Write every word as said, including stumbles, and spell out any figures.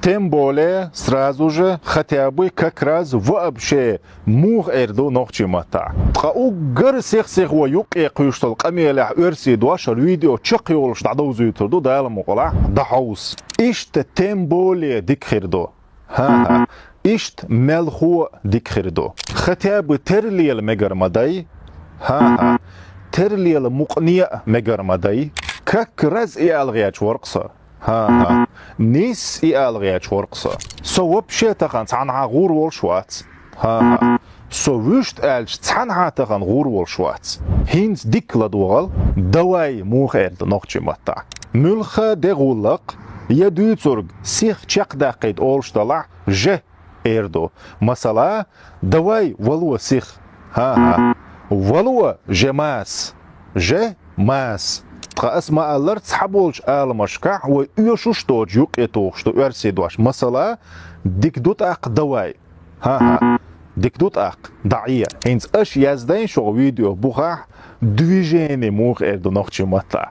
Тем более, сразу же, хотя бы, как раз, вообще муха эр ду нохчийн маттахь. Ткъа уггар сих-сихо юккъе кхуьйсуш долу къамелехь оьрсийн дош хӀара видео чекхйолуш дӀадовзуьйтур ду Дала мукъалахь, дӀахьовса. Иштта тем более дика хир ду. ХӀан-хӀа. Иштта мелхо а дика хир ду. Хотя бы терлела мегар ма дай. ХӀан-хӀа. Терлела мукъане а мегар ма дай. Как раз и ала гӀерташ вара-кх со. ХӀан-хӀа. Нийса и ала гӀерташ вара-кх со. Со вообще тахана цхьанхьа гӀур волуш вац. ХӀан-хӀа. Со вуьшта аьлча цхьанхьа тахана гӀур волуш вац. ХӀинца дика ладогӀал, давай муха эр ду нохчийн маттахь. Муьлхха де гӀуллакх, я дуьйцург сих чекхдаккхийта олуш далахь, же эр ду. Масала, давай вало сих. ХӀан-хӀа. Вало же мас. Же мас. Тхан ас ма-аллара, цхьаболчу аламашкахь вай оьшуш доцуш юккъе тухуш ду оьрсийн дош. Масала, дика ду тӀаккха давай. ХӀан-хӀа. Дика ду тӀаккха, дӀаӀе. ХӀинца аша яздайн шух видео бухахь движение муха эр ду нохчийн маттахь.